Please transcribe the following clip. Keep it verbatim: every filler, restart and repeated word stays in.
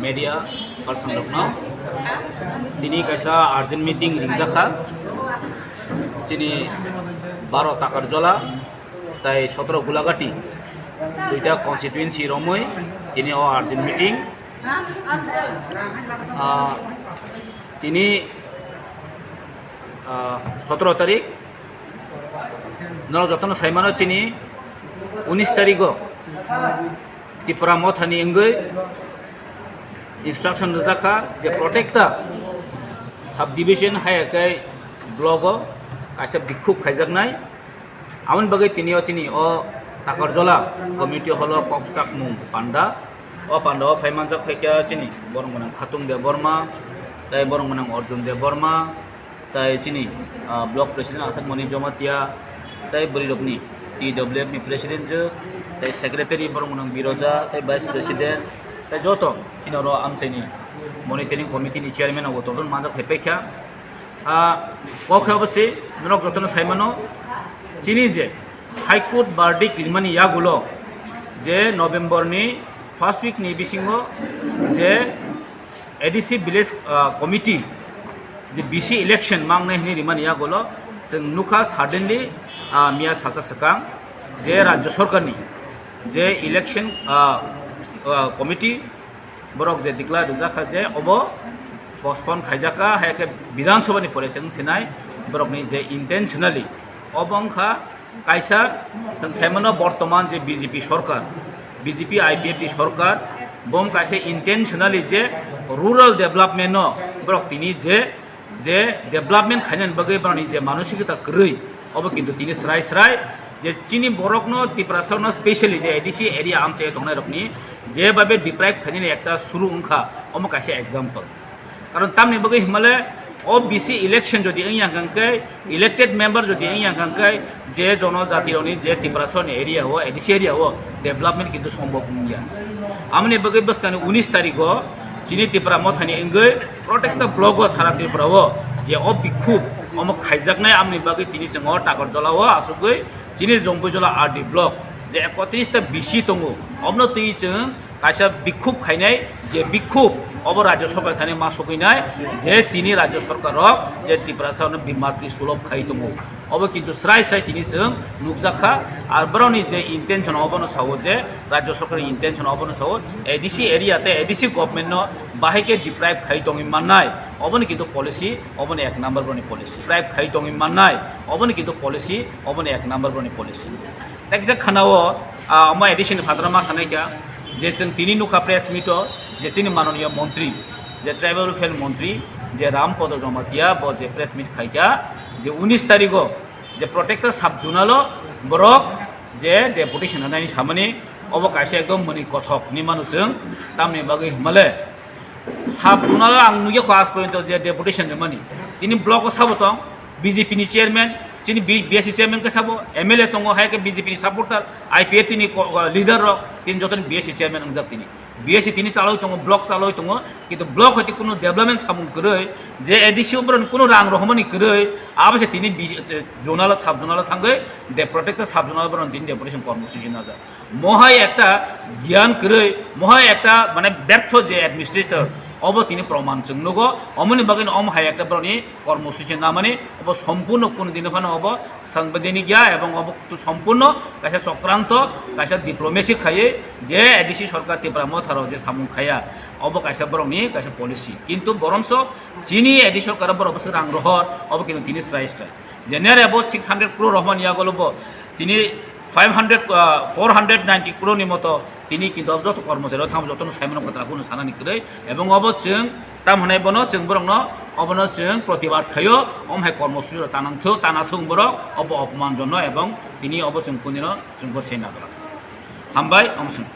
Media person rokno tini kaisa urgent meeting ringjakha, chini baro Takarjola tai sotro Gulagati, duita constituency romwi tini o urgent meeting. Ah, tini, ah, sotro tarik, norok jotono saimano, chini unis tarigo Tipra Mothani wngwi instruction rwjakha je protecta sub division hai khe blogo kaisa bikhuk khaijaknai. Aboni bagwi tini o chini o Takarjola community hall o kokchakmung panda. O panda o phai manjak phaikha chini borok gwnang Khatung Debbarma, tai borok gwnang Arjun Debbarma, tai chini, ah, block president Athak Moni Jomatia, tai bwrwi rokni T W F ni president je, tai secretary borok gwnang Biroja, tai vice president, tai joto chini oro amchaini monitoring committee ni chairman obo todon manjak phai paikha. Ah, kok khe obo se norok jotono saimano, chini je High Court verdict rimani yagulo je November ni first week ni bisingo je A D C village, ah, committee je B C election mangnai hwnwi rimani yagulo chwng nukha suddenly, ah, miya salsa swkang je Rajya Sarkarni je election, ah, ah, committee borok je declare rijak kha je obo postpone khaijak kha, hai khe Bidhan Sabha ni pore se wng sinai borokni je intentionally obo wng kha kaisa chwng saimano bortoman je B J P sorkar, B J P I P F T sorkar, bo wng kaisa intentionally je rural development no borok tini je je development khainani bagwi borokni je manosikota kwrwi, obo kintu tini srai srai je chini borokno, Tiprasarokno specially je A D C area amchai tongnai rokni je babe deprive khainani ekta suru wngkha, omo kaisa example. Karon tamni bagwi himale o B C election jodi wngya hwnkhe, elected member jodi wngya hwnkhe, je jono jati rokni je Tiprasarokni area o, A D C area o development kintu sombhob wngya. Amoni bagwi bwskangni unis tarikh o chini Tipra Mothani wngwi protecta block o sara Tripura o je o bikhub omo khaijaknai, amoni bagwi tini chwng o Takarjola o achugwi chini Jompuijola R D block je ekotris ta B C tongo, omono twi chwng kaisa bikhub khainai, je bikhub obo Rajya Sarkar thani ma sogwinai, je tini Rajya Sarkar rok je Tiprasa no bimatwi sulob khai tongo. Obo kintu srai srai tini chwng nukjak kha. Ar borokni je intention obono sao je Rajya Sarkar ni intention obono sao A D C area tei A D C government no bahai khe deprive khai tongwi mannai. Oboni kintu policy, oboni ek number boroni policy. Deprive khai tongwi mannai. Oboni kintu policy, oboni ek number boroni policy. Tei kisa khana o, ah, omo A D C ni phataro ma sanai kha je chwng tini nukha press meet o je chini manoniya montri, je tribal welfare montri, je Ram Podo Jamatia, bo je press meet khai kha je unis tarikh o je protector sub zonal o borok je deputation rwnai samani, obo kaisa ekdom mwnwi kothok hinwi mano chwng. Tamni bagwi himale sub zonal o ang nugya kho aaj porjonto je deputation rwmani. Tini block o sabo tong B J P ni chairman, chini B-, B S C chairman khe sabo, M L A tongo, hai khe B J P ni supporter, I P F T ni ko-, ko-, leader rok, tini jotoni B S C chairman wngjak tini. B S C tini chaloi tongo, block chaloi tongo, kintu block hoite kuno development samung kwrwi, je A D C o boroni kuno rang rohormani kwrwi, abo se tini B-, eh, zonal, sub zonal thangwi, de protector sub zonal boroni tini deputation kormosuchi najak. Mohai ekta giyan kwrwi, mohai ekta mane bertho je administrator, obo tini proman chwng nugo, omoni bagwi omo hai ekta boroni kormosuchi namani, obo sompurno kuno dino phano obo sangbidhanik ya, ebong obo tu sompurno kaisa chokranto, kaisa diplomacy khaiwi je A D C sorkar Tipra Motharo je samung khaiya, obo kaisa borokni kaisa policy. Kintu boromso chini A D C sorkar borok bwswk rang rohor, obo kintu tini srai srai. Je nere bo six hundred crore rohormani yagolo bo tini five hundred, ah, four hundred ninety crore ni moto tini kintu joto kormochari o thang jotono saimano kwtal kuno sanani kwrwi, ebong obo chwng tam hwnai bono chwng borokno obono chwng protibad khaio, om hai kormosuchi rok tanang thung, tana thung borok obo opman jono, ebong tini obo chwng kunino chwng bo se nagwlak. Hambai, omswng.